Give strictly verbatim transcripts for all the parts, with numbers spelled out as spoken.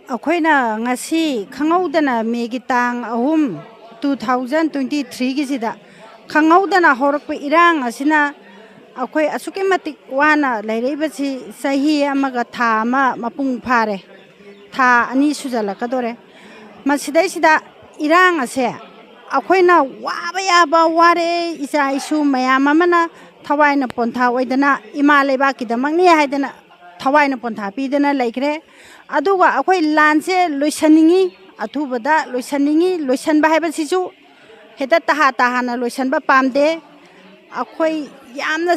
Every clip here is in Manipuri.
ꯑꯩꯈꯣꯏꯅ ꯉꯁꯤ ꯈꯪꯍꯧꯗꯅ ꯃꯦꯒꯤ ꯇꯥꯡ ꯑꯍꯨꯝ, two thousand twenty three ꯒꯤꯁꯤꯗ ꯈꯪꯍꯧꯗꯅ ꯍꯧꯔꯛꯄ ꯏꯔꯥꯡ ꯑꯁꯤꯅ ꯑꯩꯈꯣꯏ ꯑꯁꯨꯛꯀꯤ ꯃꯇꯤꯛ ꯋꯥꯅ ꯂꯩꯔꯛꯏꯕꯁꯤ ꯆꯍꯤ ꯑꯃꯒ ꯊꯥ ꯑꯃ ꯃꯄꯨꯡ ꯐꯥꯔꯦ, ꯊꯥ ꯑꯅꯤ ꯁꯨꯖꯜꯂꯛꯀꯗꯣꯔꯦ꯫ ꯃꯁꯤꯗꯩꯁꯤꯗ ꯏꯔꯥꯡ ꯑꯁꯦ ꯑꯩꯈꯣꯏꯅ ꯋꯥꯕ ꯌꯥꯕ ꯋꯥꯔꯦ, ꯏꯆꯥ ꯏꯁꯨ ꯃꯌꯥꯝ ꯑꯃꯅ ꯊꯋꯥꯏꯅ ꯄꯣꯟꯊꯥ ꯑꯣꯏꯗꯅ ꯏꯃꯥ ꯂꯩꯕꯥꯛꯀꯤꯗꯃꯛꯅꯤ ꯍꯥꯏꯗꯅ ꯊꯋꯥꯏꯅ ꯄꯣꯟꯊꯥ ꯄꯤꯗꯅ ꯂꯩꯈ꯭ꯔꯦ꯫ ꯑꯗꯨꯒ ꯑꯩꯈꯣꯏ ꯂꯥꯟꯁꯦ ꯂꯣꯏꯁꯟꯅꯤꯡꯉꯤ, ꯑꯊꯨꯕꯗ ꯂꯣꯏꯁꯟꯅꯤꯡꯉꯤ꯫ ꯂꯣꯏꯁꯟꯕ ꯍꯥꯏꯕꯁꯤꯁꯨ ꯍꯦꯛꯇ ꯇꯍꯥ ꯇꯍꯥꯅ ꯂꯣꯏꯁꯟꯕ ꯄꯥꯝꯗꯦ꯫ ꯑꯩꯈꯣꯏ ꯌꯥꯝꯅ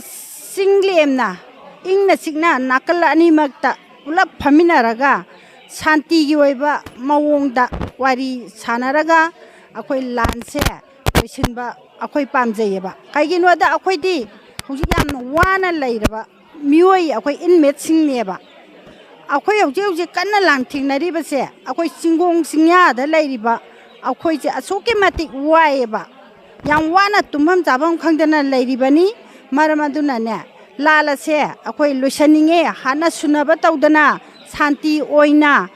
ꯆꯤꯡꯂꯦꯝꯅ, ꯏꯪꯅ ꯆꯤꯛꯅ ꯅꯥꯀꯜ ꯑꯅꯤꯃꯛꯇ ꯄꯨꯂꯞ ꯐꯝꯃꯤꯟꯅꯔꯒ ꯁꯥꯟꯇꯤꯒꯤ ꯑꯣꯏꯕ ꯃꯑꯣꯡꯗ ꯋꯥꯔꯤ ꯁꯥꯟꯅꯔꯒ ꯑꯩꯈꯣꯏ ꯂꯥꯟꯁꯦ ꯂꯣꯏꯁꯤꯟꯕ ꯑꯩꯈꯣꯏ ꯄꯥꯝꯖꯩꯌꯦꯕ꯫ ꯀꯩꯒꯤꯅꯣꯗ ꯑꯩꯈꯣꯏꯗꯤ ꯍꯧꯖꯤꯛ ꯌꯥꯝꯅ ꯋꯥꯅ ꯂꯩꯔꯕ ꯃꯤꯑꯣꯏ ꯑꯩꯈꯣꯏ ꯏꯟꯃꯦꯠꯁꯤꯡꯅꯦꯕ꯫ ꯑꯩꯈꯣꯏ ꯍꯧꯖꯤꯛ ꯍꯧꯖꯤꯛ ꯀꯟꯅ ꯂꯥꯟꯊꯦꯡꯅꯔꯤꯕꯁꯦ ꯑꯩꯈꯣꯏ ꯆꯤꯡꯒꯣꯡ ꯆꯤꯡꯌꯥꯗ ꯂꯩꯔꯤꯕ ꯑꯩꯈꯣꯏꯁꯦ ꯑꯁꯨꯛꯀꯤ ꯃꯇꯤꯛ ꯋꯥꯏꯑꯦꯕ꯫ ꯌꯥꯝ ꯋꯥꯅ ꯇꯨꯝꯐꯝ ꯆꯥꯐꯝ ꯈꯪꯗꯅ ꯂꯩꯔꯤꯕꯅꯤ꯫ ꯃꯔꯝ ꯑꯗꯨꯅꯅꯦ, ꯂꯥꯜ ꯑꯁꯦ ꯑꯩꯈꯣꯏ ꯂꯣꯏꯁꯟꯅꯤꯡꯉꯦ꯫ ꯍꯥꯠꯅ ꯁꯨꯅꯕ ꯇꯧꯗꯅ ꯁꯥꯟꯇꯤ ꯑꯣꯏꯅ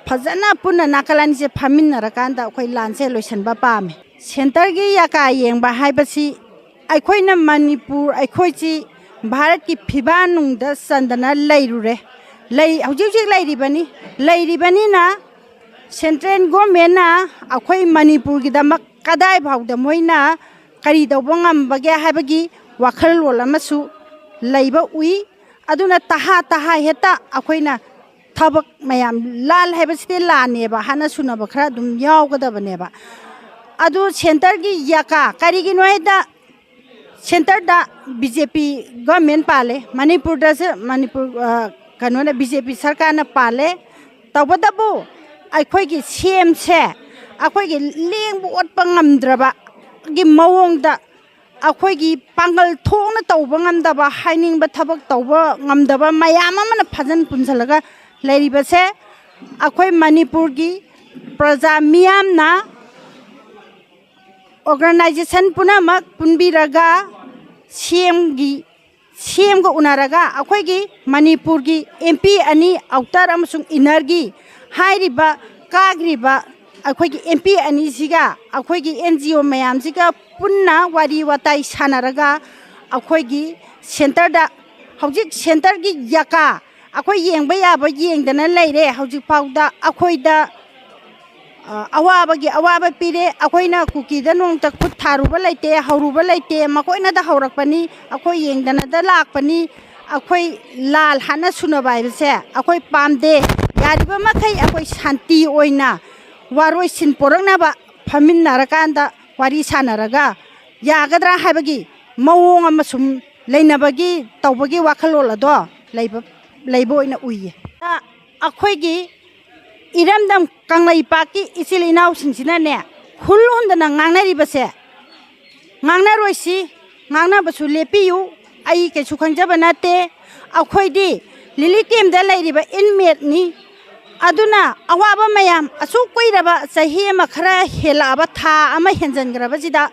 ꯐꯖꯅ ꯄꯨꯟꯅ ꯅꯥꯀꯜ ꯑꯅꯤꯁꯦ ꯐꯝꯃꯤꯟꯅꯔꯀꯥꯟꯗ ꯑꯩꯈꯣꯏ ꯂꯥꯟꯁꯦ ꯂꯣꯏꯁꯟꯕ ꯄꯥꯝꯃꯦ꯫ ꯁꯦꯟꯇꯔꯒꯤ ꯌꯥꯀꯥ ꯌꯦꯡꯕ ꯍꯥꯏꯕꯁꯤ ꯑꯩꯈꯣꯏꯅ ꯃꯅꯤꯄꯨꯔ, ꯑꯩꯈꯣꯏꯁꯤ ꯚꯥꯔꯠꯀꯤ ꯐꯤꯕꯥꯟꯅꯨꯡꯗ ꯆꯟꯗꯅ ꯂꯩꯔꯨꯔꯦ꯫ ꯂꯩ, ꯍꯧꯖꯤꯛ ꯍꯧꯖꯤꯛ ꯂꯩꯔꯤꯕꯅꯤ꯫ ꯂꯩꯔꯤꯕꯅꯤꯅ ꯁꯦꯟꯇ꯭ꯔꯦꯜ ꯒꯣꯔꯃꯦꯟꯅ ꯑꯩꯈꯣꯏ ꯃꯅꯤꯄꯨꯔꯒꯤꯗꯃꯛ ꯀꯗꯥꯏ ꯐꯥꯎꯗ ꯃꯣꯏꯅ ꯀꯔꯤ ꯇꯧꯕ ꯉꯝꯕꯒꯦ ꯍꯥꯏꯕꯒꯤ ꯋꯥꯈꯜꯂꯣꯟ ꯑꯃꯁꯨ ꯂꯩꯕ ꯎꯏ꯫ ꯑꯗꯨꯅ ꯇꯍꯥ ꯇꯍꯥ ꯍꯦꯛꯇ ꯑꯩꯈꯣꯏꯅ ꯊꯕꯛ ꯃꯌꯥꯝ, ꯂꯥꯜ ꯍꯥꯏꯕꯁꯤꯗꯤ ꯂꯥꯟꯅꯦꯕ, ꯍꯥꯠꯅ ꯁꯨꯅꯕ ꯈꯔ ꯑꯗꯨꯝ ꯌꯥꯎꯒꯗꯕꯅꯦꯕ꯫ ꯑꯗꯨ ꯁꯦꯟꯇꯔꯒꯤ ꯌꯥꯀꯥ, ꯀꯔꯤꯒꯤꯅꯣ ꯍꯥꯏꯗ ꯁꯦꯟꯇꯔꯗ ꯕꯤ ꯖꯦ ꯄꯤ ꯒꯚꯔꯟꯃꯦꯟ ꯄꯥꯜꯂꯦ, ꯃꯅꯤꯄꯨꯔꯗꯁꯨ ꯃꯅꯤꯄꯨꯔ, ꯑ, ꯀꯩꯅꯣꯅ, ꯕꯤ ꯖꯦ ꯄꯤ ꯁꯔꯀꯥꯔꯅ ꯄꯥꯜꯂꯦ꯫ ꯇꯧꯕꯇꯕꯨ ꯑꯩꯈꯣꯏꯒꯤ ꯁꯤ ꯑꯦꯝꯁꯦ ꯑꯩꯈꯣꯏꯒꯤ ꯂꯦꯡꯕ ꯑꯣꯠꯄ ꯉꯝꯗ꯭ꯔꯕꯒꯤ ꯃꯑꯣꯡꯗ ꯑꯩꯈꯣꯏꯒꯤ ꯄꯥꯡꯒꯜ ꯊꯣꯛꯅ ꯇꯧꯕ ꯉꯝꯗꯕ, ꯍꯥꯏꯅꯤꯡꯕ ꯊꯕꯛ ꯇꯧꯕ ꯉꯝꯗꯕ ꯃꯌꯥꯝ ꯑꯃꯅ ꯐꯖꯅ ꯄꯨꯟꯁꯤꯜꯂꯒ ꯂꯩꯔꯤꯕꯁꯦ ꯑꯩꯈꯣꯏ ꯃꯅꯤꯄꯨꯔꯒꯤ ꯄ꯭ꯔꯖꯥ ꯃꯤꯌꯥꯝꯅ ꯑꯣꯔꯒꯅꯥꯏꯖꯦꯁꯟ ꯄꯨꯝꯅꯃꯛ ꯄꯨꯟꯕꯤꯔꯒ ꯁꯤ ꯑꯦꯝꯒꯤ ꯁꯤ ꯑꯦꯝꯒ ꯎꯅꯔꯒ ꯑꯩꯈꯣꯏꯒꯤ ꯃꯅꯤꯄꯨꯔꯒꯤ ꯑꯦꯝ ꯄꯤ ꯑꯅꯤ, ꯑꯥꯎꯇꯔ ꯑꯃꯁꯨꯡ ꯏꯟꯅꯔꯒꯤ ꯍꯥꯏꯔꯤꯕ ꯀꯥꯈ꯭ꯔꯤꯕ ꯑꯩꯈꯣꯏꯒꯤ ꯑꯦꯝ ꯄꯤ ꯑꯅꯤꯁꯤꯒ ꯑꯩꯈꯣꯏꯒꯤ ꯑꯦꯟ ꯖꯤ ꯑꯣ ꯃꯌꯥꯝꯁꯤꯒ ꯄꯨꯟꯅ ꯋꯥꯔꯤ ꯋꯥꯇꯥꯏ ꯁꯥꯟꯅꯔꯒ ꯑꯩꯈꯣꯏꯒꯤ ꯁꯦꯟꯇꯔꯗ, ꯍꯧꯖꯤꯛ ꯁꯦꯟꯇꯔꯒꯤ ꯌꯥꯀꯥ ꯑꯩꯈꯣꯏ ꯌꯦꯡꯕ ꯌꯥꯕ ꯌꯦꯡꯗꯅ ꯂꯩꯔꯦ꯫ ꯍꯧꯖꯤꯛꯐꯥꯎꯗ ꯑꯩꯈꯣꯏꯗ ꯑ, ꯑꯋꯥꯕꯒꯤ ꯑꯋꯥꯕ ꯄꯤꯔꯦ꯫ ꯑꯩꯈꯣꯏꯅ ꯀꯨꯀꯤꯗ ꯅꯣꯡꯇ ꯈꯨꯠ ꯊꯥꯔꯨꯕ ꯂꯩꯇꯦ, ꯍꯧꯔꯨꯕ ꯂꯩꯇꯦ꯫ ꯃꯈꯣꯏꯅꯗ ꯍꯧꯔꯛꯄꯅꯤ, ꯑꯩꯈꯣꯏ ꯌꯦꯡꯗꯅꯗ ꯂꯥꯛꯄꯅꯤ꯫ ꯑꯩꯈꯣꯏ ꯂꯥꯜ ꯍꯥꯠꯅ ꯁꯨꯅꯕ ꯍꯥꯏꯕꯁꯦ ꯑꯩꯈꯣꯏ ꯄꯥꯝꯗꯦ꯫ ꯌꯥꯔꯤꯕ ꯃꯈꯩ ꯑꯩꯈꯣꯏ ꯁꯥꯟꯇꯤ ꯑꯣꯏꯅ ꯋꯥꯔꯣꯏꯁꯤꯟ ꯄꯨꯔꯛꯅꯕ ꯐꯝꯃꯤꯟꯅꯔꯀꯥꯟꯗ ꯋꯥꯔꯤ ꯁꯥꯟꯅꯔꯒ ꯌꯥꯒꯗ꯭ꯔꯥ ꯍꯥꯏꯕꯒꯤ ꯃꯑꯣꯡ ꯑꯃ ꯁꯨꯝ ꯂꯩꯅꯕꯒꯤ, ꯇꯧꯕꯒꯤ ꯋꯥꯈꯜꯂꯣꯟ ꯑꯗꯣ ꯂꯩꯕ, ꯂꯩꯕ ꯑꯣꯏꯅ ꯎꯏꯌꯦ꯫ ꯑꯩꯈꯣꯏꯒꯤ ꯏꯔꯝꯗꯝ ꯀꯪꯂꯩꯄꯥꯛꯀꯤ ꯏꯆꯤꯜ ꯏꯅꯥꯎꯁꯤꯡꯁꯤꯅꯅꯦ, ꯍꯨꯜ ꯍꯨꯟꯗꯅ ꯉꯥꯡꯅꯔꯤꯕꯁꯦ, ꯉꯥꯡꯅꯔꯣꯏꯁꯤ, ꯉꯥꯡꯅꯕꯁꯨ ꯂꯦꯞꯄꯤꯌꯨ꯫ ꯑꯩ ꯀꯩꯁꯨ ꯈꯪꯖꯕ ꯅꯠꯇꯦ꯫ ꯑꯩꯈꯣꯏꯗꯤ ꯂꯤꯂꯤ ꯀꯦꯝꯗ ꯂꯩꯔꯤꯕ ꯏꯟꯃꯦꯠꯅꯤ꯫ ꯑꯗꯨꯅ ꯑꯋꯥꯕ ꯃꯌꯥꯝ, ꯑꯁꯨꯛ ꯀꯨꯏꯔꯕ, ꯆꯍꯤ ꯑꯃ ꯈꯔ ꯍꯦꯜꯂꯛꯑꯕ, ꯊꯥ ꯑꯃ ꯍꯦꯟꯖꯟꯈ꯭ꯔꯕꯁꯤꯗ,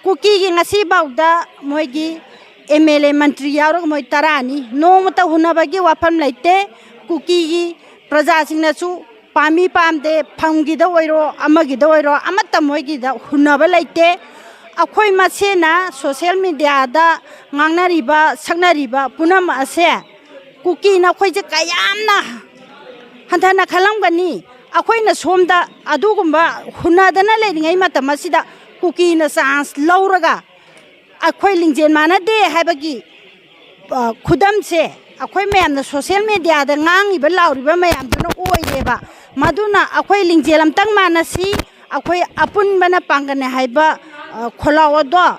ꯀꯨꯀꯤꯒꯤ ꯉꯁꯤꯐꯥꯎꯗ ꯃꯣꯏꯒꯤ ꯑꯦꯝ ꯑꯦꯜ ꯑꯦ, ꯃꯟꯇ꯭ꯔꯤ ꯌꯥꯎꯔꯒ ꯃꯣꯏ ꯇꯔꯥꯅꯤ, ꯅꯣꯡꯃꯇ ꯍꯨꯟꯅꯕꯒꯤ ꯋꯥꯐꯝ ꯂꯩꯇꯦ꯫ ꯀꯨꯀꯤꯒꯤ ꯄ꯭ꯔꯖꯥꯁꯤꯡꯅꯁꯨ ꯄꯥꯝꯃꯤ ꯄꯥꯝꯗꯦ, ꯐꯝꯒꯤꯗ ꯑꯣꯏꯔꯣ, ꯑꯃꯒꯤꯗ ꯑꯣꯏꯔꯣ, ꯑꯃꯠꯇ ꯃꯣꯏꯒꯤꯗ ꯍꯨꯟꯅꯕ ꯂꯩꯇꯦ꯫ ꯑꯩꯈꯣꯏ ꯃꯁꯦꯟꯅ ꯁꯣꯁꯦꯜ ꯃꯦꯗꯤꯌꯥꯗ ꯉꯥꯡꯅꯔꯤꯕ, ꯁꯛꯅꯔꯤꯕ ꯄꯨꯝꯅꯃꯛ ꯑꯁꯦ ꯀꯨꯀꯤꯅ ꯑꯩꯈꯣꯏꯁꯦ ꯀꯌꯥꯝꯅ ꯍꯟꯊꯅ ꯈꯜꯂꯝꯒꯅꯤ꯫ ꯑꯩꯈꯣꯏꯅ ꯁꯣꯝꯗ ꯑꯗꯨꯒꯨꯝꯕ ꯍꯨꯟꯅꯗꯅ ꯂꯩꯔꯤꯉꯩ ꯃꯇꯝ ꯑꯁꯤꯗ ꯀꯨꯀꯤꯅ ꯆꯥꯟꯁ ꯂꯧꯔꯒ ꯑꯩꯈꯣꯏ ꯂꯤꯡꯖꯦꯜ ꯃꯥꯟꯅꯗꯦ ꯍꯥꯏꯕꯒꯤ, ꯑ, ꯈꯨꯗꯝꯁꯦ ꯑꯩꯈꯣꯏ ꯃꯌꯥꯝꯅ ꯁꯣꯁꯦꯜ ꯃꯦꯗꯤꯌꯥꯗ ꯉꯥꯡꯉꯤꯕ ꯂꯥꯎꯔꯤꯕ ꯃꯌꯥꯝꯗꯨꯅ ꯑꯣꯏꯔꯦꯕ꯫ ꯃꯗꯨꯅ ꯑꯩꯈꯣꯏ ꯂꯤꯡꯖꯦꯜ ꯑꯝꯇꯪ ꯃꯥꯟꯅꯁꯤ, ꯑꯩꯈꯣꯏ ꯑꯄꯨꯟꯕꯅ ꯄꯥꯡꯒꯜꯅꯦ ꯍꯥꯏꯕ, ꯑ, ꯈꯣꯜꯂꯥꯎ ꯑꯗꯣ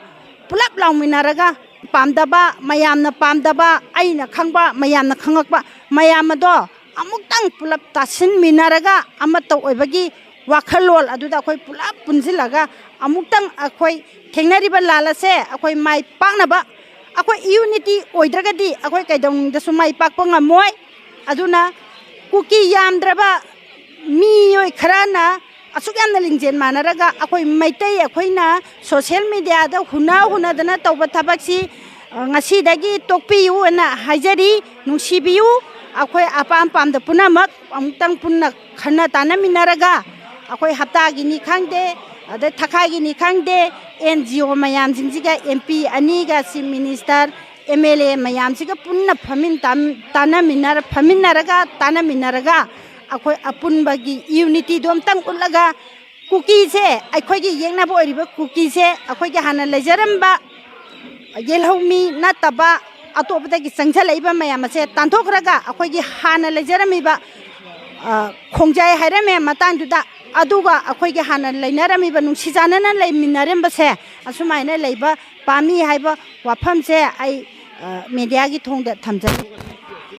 ꯄꯨꯂꯞ ꯂꯥꯎꯃꯤꯟꯅꯔꯒ ꯄꯥꯝꯗꯕ, ꯃꯌꯥꯝꯅ ꯄꯥꯝꯗꯕ, ꯑꯩꯅ ꯈꯪꯕ, ꯃꯌꯥꯝꯅ ꯈꯪꯉꯛꯄ ꯃꯌꯥꯝ ꯑꯗꯣ ꯑꯃꯨꯛꯇꯪ ꯄꯨꯂꯞ ꯇꯥꯁꯤꯟꯃꯤꯟꯅꯔꯒ ꯑꯃꯠꯇ ꯑꯣꯏꯕꯒꯤ ꯋꯥꯈꯜꯂꯣꯟ ꯑꯗꯨꯗ ꯑꯩꯈꯣꯏ ꯄꯨꯂꯞ ꯄꯨꯟꯁꯤꯜꯂꯒ ꯑꯃꯨꯛꯇꯪ ꯑꯩꯈꯣꯏ ꯊꯦꯡꯅꯔꯤꯕ ꯂꯥꯜ ꯑꯁꯦ ꯑꯩꯈꯣꯏ ꯃꯥꯏ ꯄꯥꯛꯅꯕ, ꯑꯩꯈꯣꯏ ꯌꯨꯅꯤꯇꯤ ꯑꯣꯏꯗ꯭ꯔꯒꯗꯤ ꯑꯩꯈꯣꯏ ꯀꯩꯗꯧꯅꯨꯡꯗꯁꯨ ꯃꯥꯏ ꯄꯥꯛꯄ ꯉꯝꯃꯣꯏ꯫ ꯑꯗꯨꯅ ꯀꯨꯀꯤ ꯌꯥꯝꯗ꯭ꯔꯕ ꯃꯤꯑꯣꯏ ꯈꯔꯅ ꯑꯁꯨꯛ ꯌꯥꯝꯅ ꯂꯤꯡꯖꯦꯜ ꯃꯥꯟꯅꯔꯒ ꯑꯩꯈꯣꯏ ꯃꯩꯇꯩ ꯑꯩꯈꯣꯏꯅ ꯁꯣꯁꯦꯜ ꯃꯦꯗꯤꯌꯥꯗ ꯍꯨꯟꯅ ꯍꯨꯟꯅꯗꯅ ꯇꯧꯕ ꯊꯕꯛꯁꯤ ꯉꯁꯤꯗꯒꯤ ꯇꯣꯛꯄꯤꯌꯨ ꯑꯅ ꯍꯥꯏꯖꯔꯤ꯫ ꯅꯨꯡꯁꯤꯕꯤꯌꯨ꯫ ꯑꯩꯈꯣꯏ ꯑꯄꯥꯝ ꯄꯥꯝꯗ ꯄꯨꯝꯅꯃꯛ ꯑꯃꯨꯛꯇꯪ ꯄꯨꯟꯅ ꯈꯟꯅ ꯇꯥꯟꯅꯃꯤꯟꯅꯔꯒ, ꯑꯩꯈꯣꯏ ꯍꯞꯇꯥꯒꯤꯅꯤ ꯈꯪꯗꯦ, ꯑꯗꯩ ꯊꯈꯥꯏꯒꯤꯅꯤ ꯈꯪꯗꯦ, and G O ꯃꯌꯥꯝꯁꯤꯡꯁꯤꯒ, M P ꯑꯅꯤꯒ, chief minister, M L A ꯃꯌꯥꯝꯁꯤꯒ ꯄꯨꯟꯅ ꯐꯝꯃꯤꯟ ꯇꯥꯟ-, ꯇꯥꯟꯅꯃꯤꯟꯅꯔ-, ꯐꯝꯃꯤꯟꯅꯔꯒ, ꯇꯥꯟꯅꯃꯤꯟꯅꯔꯒ, ꯑꯩꯈꯣꯏ ꯑꯄꯨꯟꯕꯒꯤ ꯌꯨꯅꯤꯇꯤꯗꯣ ꯑꯝꯇꯪ ꯎꯠꯂꯒ, ꯀꯨꯀꯤꯁꯦ, ꯑꯩꯈꯣꯏꯒꯤ ꯌꯦꯛꯅꯕ ꯑꯣꯏꯔꯤꯕ ꯀꯨꯀꯤꯁꯦ, ꯑꯩꯈꯣꯏꯒꯤ ꯍꯥꯟꯅ ꯂꯩꯖꯔꯝꯕ ꯌꯦꯜꯍꯧꯃꯤ ꯅꯠꯇꯕ ꯑꯇꯣꯞꯄꯗꯒꯤ ꯆꯪꯁꯤꯜꯂꯛꯏꯕ ꯃꯌꯥꯝ ꯑꯁꯦ ꯇꯥꯟꯊꯣꯛꯈ꯭ꯔꯒ, ꯑꯩꯈꯣꯏꯒꯤ ꯍꯥꯟꯅ ꯂꯩꯖꯔꯝꯃꯤꯕ, ꯑ, ꯈꯣꯡꯖꯥꯏ ꯍꯥꯏꯔꯝꯃꯦ ꯃꯇꯥꯡꯗꯨꯗ, ꯑꯗꯨꯒ ꯑꯩꯈꯣꯏꯒꯤ ꯍꯥꯟꯅ ꯂꯩꯅꯔꯝꯃꯤꯕ, ꯅꯨꯡꯁꯤ ꯆꯥꯟꯅꯅ ꯂꯩꯃꯤꯟꯅꯔꯝꯕꯁꯦ, ꯑꯁꯨꯃꯥꯏꯅ ꯂꯩꯕ ꯄꯥꯝꯃꯤ ꯍꯥꯏꯕ ꯋꯥꯐꯝꯁꯦ ꯑꯩ, ꯑ, ꯃꯦꯗꯤꯌꯥꯒꯤ ꯊꯣꯡꯗ ꯊꯝꯖꯔꯤ꯫